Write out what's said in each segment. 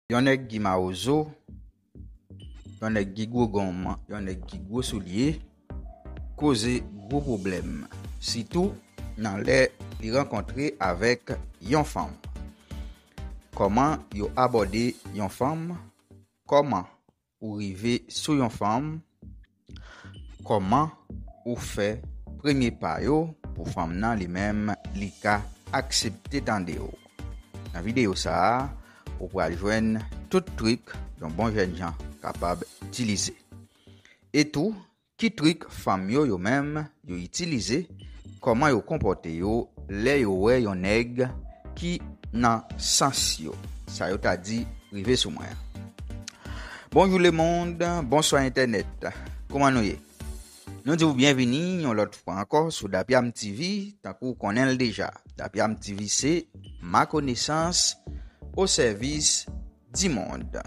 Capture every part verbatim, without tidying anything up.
Yon nèg ki mawozo, yon nèg ki gwo gonm, yon nèg ki gwo soulye, koze gwo pwoblèm, sitou nan lè li rankontre avèk yon fanm. Kòman yo abòde yon fanm? Kòman ou rive sou yon fanm? Kòman ou fè premye pa yo pou fanm nan li menm li ka aksepte tande w? Nan videyo sa a, ou pral jwenn tout trik yon bon jènjan kapab itilize. E tou, ki trik fanm yo, yo menm, yo itilize, kòman yo konpòte yo lè yo wè yon nèg ki nan sans yo, sa yo ta di rive sou mwen an. Bonjou lemonn, bonswa entènèt. Kòman nou ye? Nou di w byenvini yon lòt fwa ankò sou Dapyam T V, tankou w konnen l deja. Dapyam T V se ma konesans o sèvis di mond.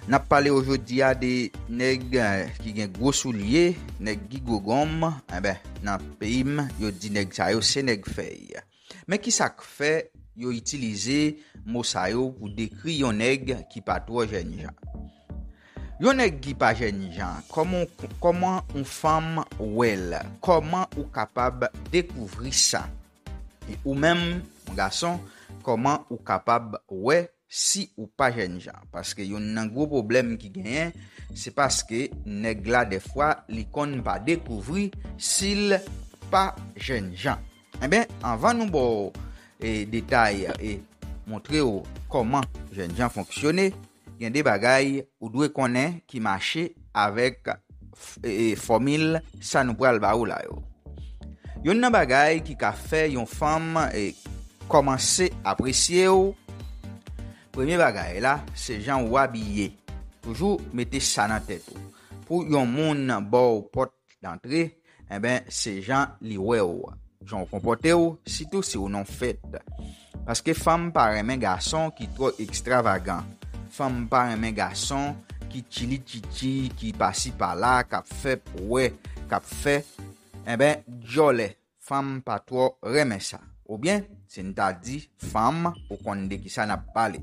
N ap pale ojodi a de nèg, eh, ki gen gwo soulye, nèg ki gwo gonm. Enben, nan peyi m, yo di nèg sa yo se nèg fèy. Men ki sa k fè yo itilize mo sa yo pou dekri yon nèg ki pa twò jènjan? Yon nèg ki pa jènjan, kòman, kòman yon fanm wè l? Kòman ou kapab dekouvri sa? E ou menm, yon gason, kòman ou kapab wè si ou pa jènjan? Paske youn nan gwo pwoblèm ki genyen, se paske nèg la, dèfwa, li konn pa dekouvri si l pa jènjan. Enben, anvan nou ba w, e, detay e montre w kòman jènjan fonksyone, gen de bagay ou dwe konnen ki mache avèk f-, e, fòmil sa nou pral ba ou la yo. Youn nan bagay ki ka fè yon fanm, e, kòmanse apresye w, premye bagay la, se jan w abiye. Toujou mete sa nan tèt ou. Pou yon moun ba w pòt dantre, enben, se jan li wè w, jan w konpòte w, sitou si w nan yon fèt. Paske fanm pa renmen gason ki twò ekstravagan. Fanm pa renmen gason ki tchili tchitchi, ki pasi pala, k ap fè pwè, k ap fè, enben, djòlè. Fanm pa twò renmen sa. Oubyen, si n ta di fanm, ou konn de kisa n ap pale.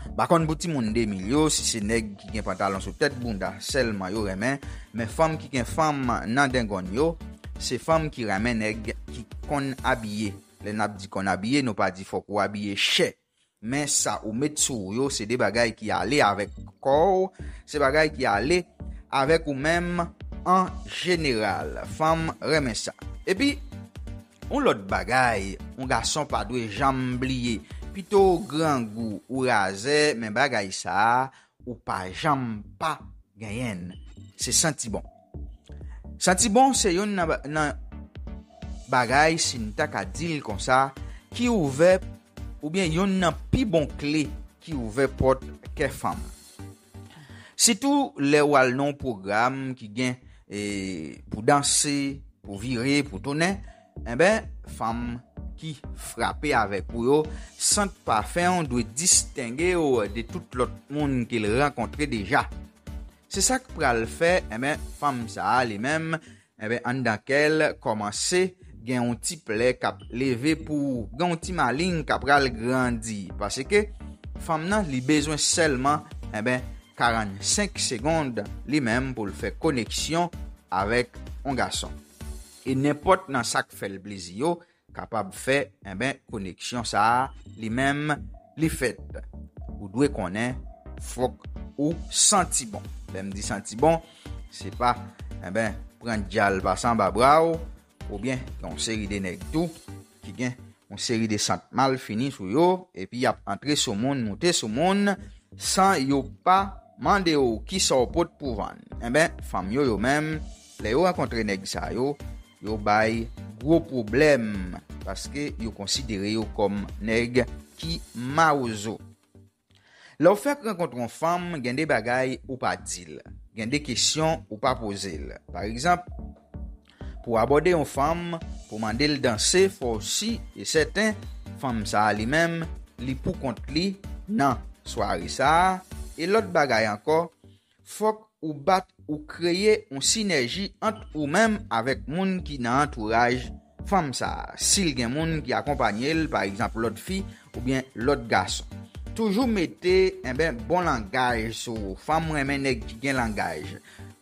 M pa konn pou timoun de mil yo, si se nèg ki gen pantalon sou tèt bounda sèlman yo renmen, men fanm ki gen fanm nan dengonn yo, se fanm ki renmen nèg ki konn abiye. Lè n ap di konn abiye, nou pa di fòk ou abiye chè. Men sa ou met sou ou yo, se de bagay ki ale avèk kò w, se bagay ki ale avèk ou menm an jeneral. Fanm renmen sa. Epi, yon lòt bagay, yon gason pa dwe janm bliye. Pito w grangou, ou razè, men bagay sa a, ou pa janm pa genyen l. Se santi bon. Santi bon se youn nan ba-, nan bagay, si n ta ka di l konsa, ki ouvè, oubyen youn nan pi bon kle ki ouvè pòt kè fanm. Sitou lè w al nan yon pwogram ki gen, e, pou danse, pou vire, pou tounen, enben, fanm ki frape avèk ou yo, sant pafen w dwe distenge w de tout lòt moun ke l rankontre deja. Se sa k pral fè, enben, fanm sa a li menm, enben, anndan kè l kòmanse gen yon ti plè k ap leve pou ou, gen yon ti malin k ap pral grandi. Paske fanm nan, li bezwen sèlman, enben, karannsenk segonn li menm pou l fè koneksyon avèk yon gason. E nenpòt nan sa k fè l plezi yo kapab fè, enben, koneksyon sa a, li menm, li fèt. Ou dwe konnen, fòk ou santi bon. Lè m di santi bon, se pa, enben, pran djal pase anba bra w, oubyen gen yon seri de nèg tou ki gen yon seri de sant malfini sou yo, epi y ap antre sou moun, moute sou moun, san yo pa mande w kisa w pot pou vann. Enben, fanm yo, yo menm, lè yo rankontre nèg sa yo, yo bay gwo pwoblèm, paske yo konsidere yo kòm nèg ki mawozo. Lè w fèk rankontre yon fanm, gen de bagay ou pa di l, gen de kesyon ou pa poze l. Pa egzanp, pou w abòde yon fanm, pou w mande l danse, fò w si e sèten fanm sa a li menm, li pou kont li nan sware sa a. E lòt bagay ankò, fòk ou bat, ou kreye yon sinèji ant ou menm avèk moun ki nan antouraj fanm sa a. Si l gen moun ki akonpanye l, pa egzanp, lòt fi oubyen lòt gason. Toujou mete, enben, bon langaj sou ou. Fanm renmen nèg ki gen langaj.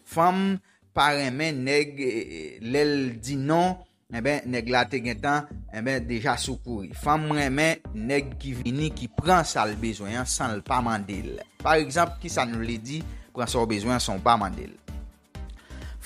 Fanm pa renmen nèg, eh, lè l di non, enben, nèg la te gentan, enben, deja sou kouri. Fanm renmen nèg ki vini, ki pran sa l bezwen an san l pa mande l. Pa egzanp, ki sa n vle di, pran sa w bezwen an san w pa mande l?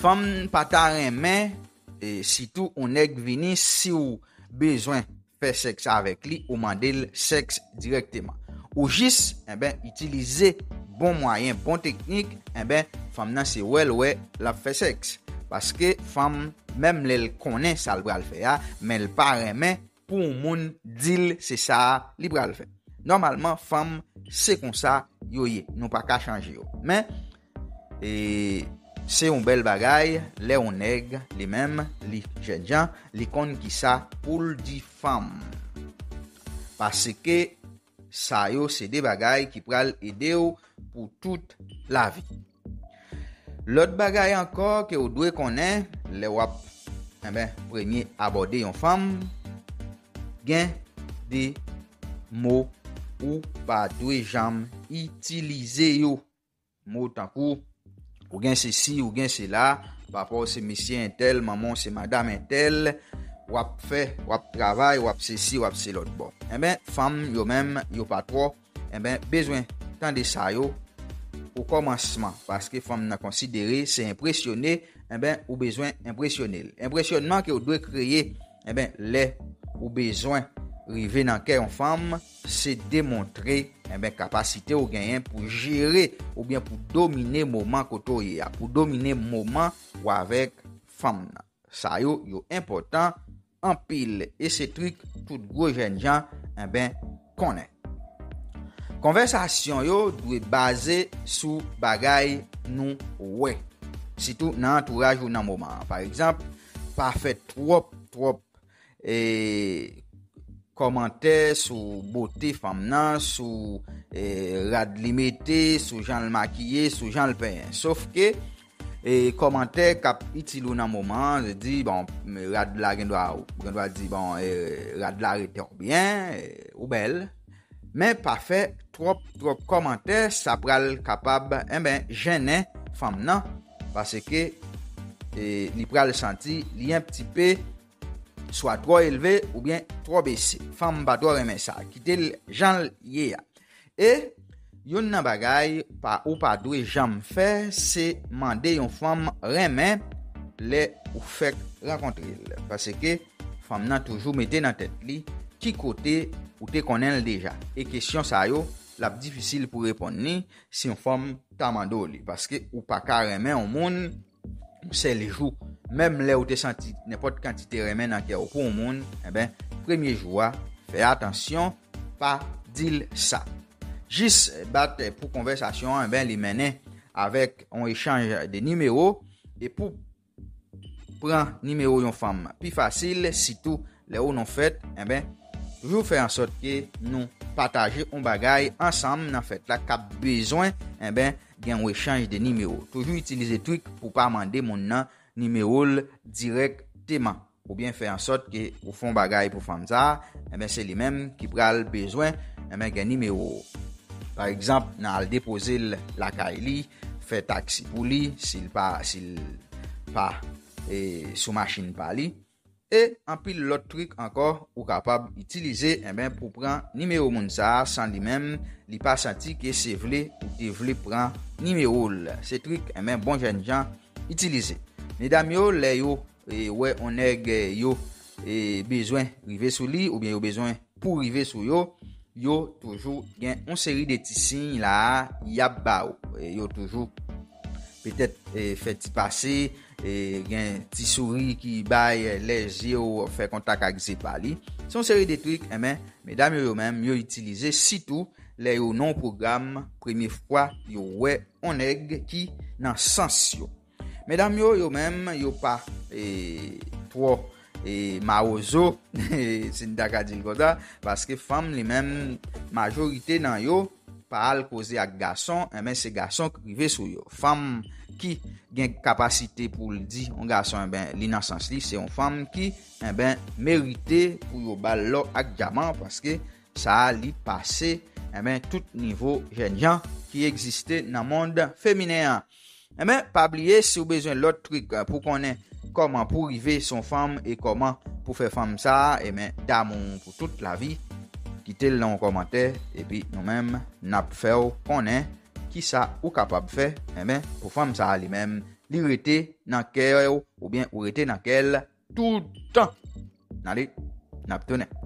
Fanm pa ta renmen, e, sitou yon nèg vini, si w bezwen fè sèks avèk li, ou mande l sèks dirèkteman. Ou jis, enben, itilize bon mwayen, bon teknik, enben, fanm nan se wè l wè l ap fè sèks. Paske fanm, menm lè l konnen sa l pral fè a, men l pa renmen pou yon moun di l se sa a li pral fè. Nòmalman, fanm, se konsa yo ye. Nou pa ka chanje yo. Men, e, se yon bèl bagay lè yon nèg, li menm, li jènjan, li konn kisa pou l di fanm. Paske sa yo se de bagay ki pral ede w pou tout lavi. Lòt bagay ankò ke w dwe konnen lè w ap, enben, premye abòde yon fanm, gen de mo ou pa dwe janm itilize yo. Mo tankou, ou gen sesi, ou gen sela, papa w se mesye entèl, manman w se madanm entèl, w ap fè, w ap travay, w ap sesi, w ap se lòt bò. Enben, fanm yo menm, yo pa twò, enben, bezwen tande sa yo o kòmansman, paske fanm nan konsidere se enpresyone, enben, ou bezwen enpresyone l. Enpresyonman ke w dwe kreye, enben, lè ou bezwen rive nan kè yon fanm, se demontre, enben, kapasite ou genyen pou jere oubyen pou domine moman kote w ye a, pou domine moman ou avèk fanm nan. Sa yo, yo enpòtan anpil e se trik tout gwo jènjan, enben, konnen. Konvèsasyon yo dwe baze sou bagay nou wè, sitou nan antouraj ou nan moman an. Pa egzanp, pa fè twòp, twòp, e, kòmantè sou bote fanm nan, sou, e, rad li mete, sou jan l makiye, sou jan l penyen. Sof ke, e, kòmantè k ap itil ou nan moman an, di, bon, rad la gen dwa, ou gen dwa di, bon, e, rad la ret ou byen, e, ou bèl. Men pa fè twòp, twòp kòmantè, sa pral kapab, enben, jennen fanm nan, paske, e, li pral santi li en pti pe swa twò elve oubyen twò bese. Fanm pa twò renmen sa. Kite l jan l ye a. E youn nan bagay pa, ou pa dwe janm fè, se mande yon fanm renmen lè ou fèk rankontre l. Paske fanm nan toujou mete nan tèt li ki kote ou te konnen l deja. E kesyon sa yo, l ap difisil pou reponn li si yon fanm ta mande w li. Paske ou pa ka renmen yon moun yon sèl jou. Menm lè ou te santi nenpòt kantite renmen nan kè w pou yon moun, enben, premye jou a, fè atansyon, pa di l sa. Jis bat pou konvèsasyon an, enben, li mennen avèk yon echanj de nimewo, e pou pran nimewo yon fanm pi fasil, sitou lè ou non fèt, enben, toujou fè ansòt ke nou pataje yon bagay ansanm nan fèt la k ap bezwen, enben, gen yon echanj de nimewo. Toujou itilize trik pou pa mande moun nan nimewo l dirèkteman. Oubyen fè ansòt ke ou fè yon bagay pou fanm sa a, enben, se li menm ki pral bezwen, enben, gen nimewo w. Pa egzanp, nan al depoze l lakay li, fè taksi pou li, si l pa, si l pa, e, sou machin pa li. E anpil lòt trik ankò ou kapab itilize, enben, pou pran nimewo moun sa a san li menm, li pa santi ke se vle ou te vle pran nimewo l. Se trik, enben, bon jènjan itilize. Medam yo, lè yo, e, wè yon nèg, e, yo, e, bezwen rive sou li, oubyen yo bezwen pou rive sou yo, yo toujou gen yon seri de ti siy la a y ap ba ou. E yo toujou petèt, e, fè ti pase, e, gen ti souri ki bay, e, lè zye w fè kontak ak zye pa li. Se yon seri de trik, enben, medam yo, yo menm, yo itilize sitou lè yo nan yon pwogram, premye fwa yo wè yon nèg ki nan sans yo. Medam yo, yo menm, yo pa, e, twò, e, mawozo, si n ta ka di l konsa, paske fanm li menm, majorite nan yo pa al koze ak gason, enben, se gason ki rive sou yo. Fanm ki gen kapasite pou l di yon gason, enben, li nan sans li, se yon fanm ki, enben, merite pou yo ba l lò ak dyaman, paske sa a li pase, enben, tout nivo jènjan ki egziste nan mond feminen an. Enben, pa bliye, si w bezwen lòt trik pou konnen kòman pou rive se yon fanm e kòman pou fè fanm sa a, enben, damou pou tout lavi, kite l nan yon kòmantè, epi nou menm, n ap fè w konnen kisa ou kapab fè, enben, pou fanm sa a li menm, li rete nan kè w, oubyen ou rete nan kè l toutan. N ale, n ap tounen.